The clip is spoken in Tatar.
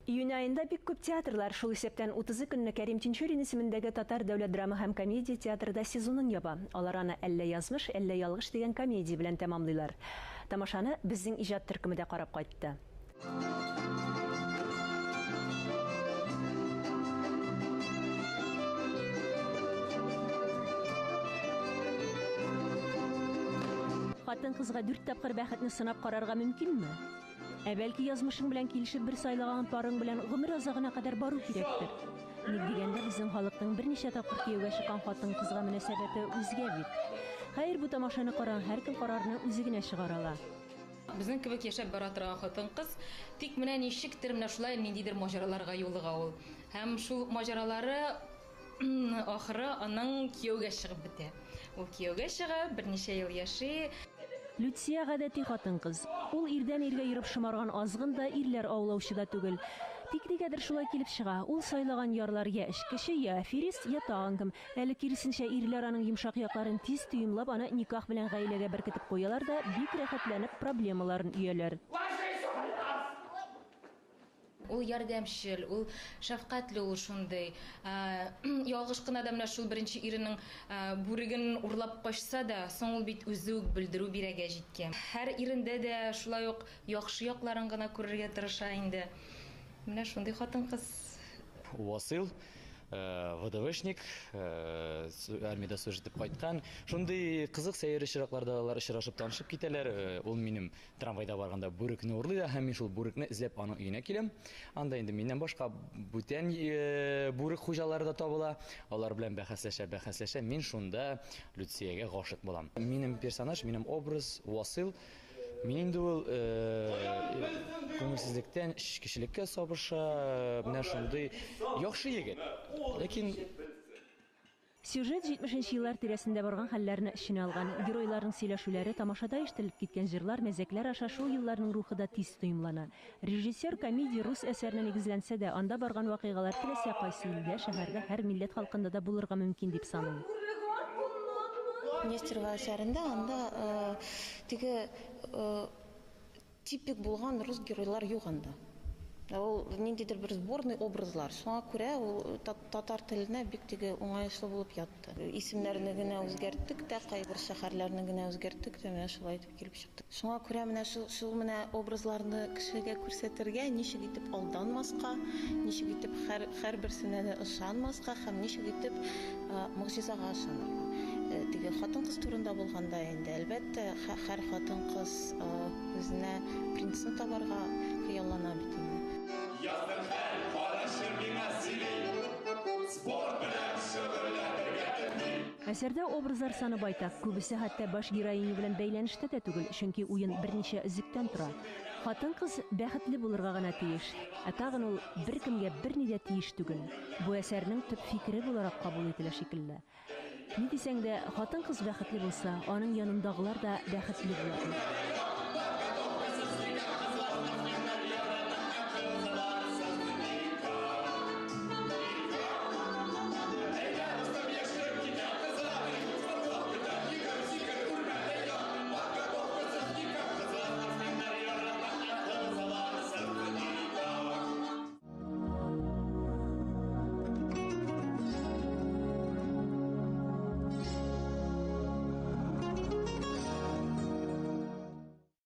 Июнь аенда бик күп театрлар, шул исәптән 30 көнне Кәрим Тинчурин исемендәге Татар дәүләт драма һәм комедия театры да сезонын яба. Алар аны Әллә язмыш, әллә ялгыш дигән комедия белән тәмамлыйлар. Тамашаны безнең иҗат төркеме дә карап кайтты. Хатын-кызга дүрт тапкыр бәхетне сынап карарга мөмкинме? Ә бәлки язмышың белән килешеп бер сайлаган парың белән гомер азагына кадәр бару кирәктер? Ник дигәндә, безнең халыкның берничә тапкыр кияүгә чыккан хатын-кызга мөнәсәбәте үзгә бит. Хәер, бу тамашаны караган һәркем карарны үзе генә чыгара ала. Безнең кебек яшәп бара торган хатын-кыз, тик менә ничектер менә шулай ниндидер маҗараларга юлыга ул. Һәм шул маҗаралары ахыры аның кияүгә чыгып бетә. Ул кияүгә чыга, берничә ел яши. Люция гадәти хатын-кыз. Ул ирдән иргә йөреп шомарган азгын да, ирләр аулаучы да түгел. Тик нигәдер шулай килеп чыга, ул сайлаган ярлар я эчкече, я аферист, я тагын кем. Әле киресенчә, ирләр аның йомшак якларын тиз тоемлап, аны никах белән гаиләгә беркетеп куялар да, бик рәхәтләнеп проблемаларын өяләр. Ул ярдәмчел, ул шәфкатьле, ул шундый. Ялгыш кына да менә шул беренче иренең бүреген урлап качса да, соң ул бит үзе үк белдерү бирәгә җиткән. Һәр ирендә дә шулай ук яхшы якларын гына күрергә тырыша инде. Менә шундый хатын-кыз. Васыйл, ВДВшник, армиядә служить итеп кайткан. Шундый кызык, сәер очракларда алар очрашып, танышып китәләр. Ул минем трамвайда барганда бүрекне урлый да, һәм мин шул бүрекне эзләп аның өенә киләм. Анда инде миннән башка бүтән бүрек хуҗалары да табыла. Алар белән бәхәсләшә, бәхәсләшә, мин шунда Люциягә гашык булам. Минем персонаж, минем образ Васыйл. Мин инде ул күңелсезлектән эчкечелеккә сабыша, менә шундый яхшы егет. Ләкин Сюжет 70 нче еллар тирәсендә барган хәлләрне эченә алган. Геройларның сөйләшүләре, тамашада ишетелеп киткән җырлар, мәзәкләр аша шул елларның рухы да тиз тоемлана. Режиссер комедия рус әсәренә нигезләнсә дә, анда барган вакыйгалар теләсә кайсы илдә, шәһәрдә, һәр милләт халкында да булырга мөмкин дип саный. Нестерова әсәрендә анда теге типик булган рус геройлар юк анда. Ул ниндидер бер сборный образлар. Шуңа күрә ул татар теленә бик теге уңайышлы булып ятты. Исемнәрне генә үзгәрттек тә, кайбер шәһәрләрне генә үзгәрттек тә, менә шулай итеп килеп чыкты. Шуңа күрә менә шул, шул менә образларны кешегә күрсәтергә, ничек итеп алданмаска, ничек итеп һәр, һәрберсенә дә ышанмаска һәм ничек итеп могҗизага ышанырга. Теге хатын-кыз турында булганда инде, әлбәттә, һәр хатын-кыз үзенә принцны табарга хыяллана бит инде. Язның һәр карашы миңа сөйли, спорт белән шөгыльләнергә өнди. Әсәрдә образлар саны байтак, күбесе хәтта баш героиня белән бәйләнештә дә түгел, чөнки уен берничә өзектән тора. Хатын-кыз бәхетле булырга гына тиеш, ә тагын ул беркемгә берни дә тиеш түгел. Бу әсәрнең төп фикере буларак кабул ителә шикелле. Ни дисәң дә, хатын-кыз бәхетле булса, аның янындагылар да бәхетле була.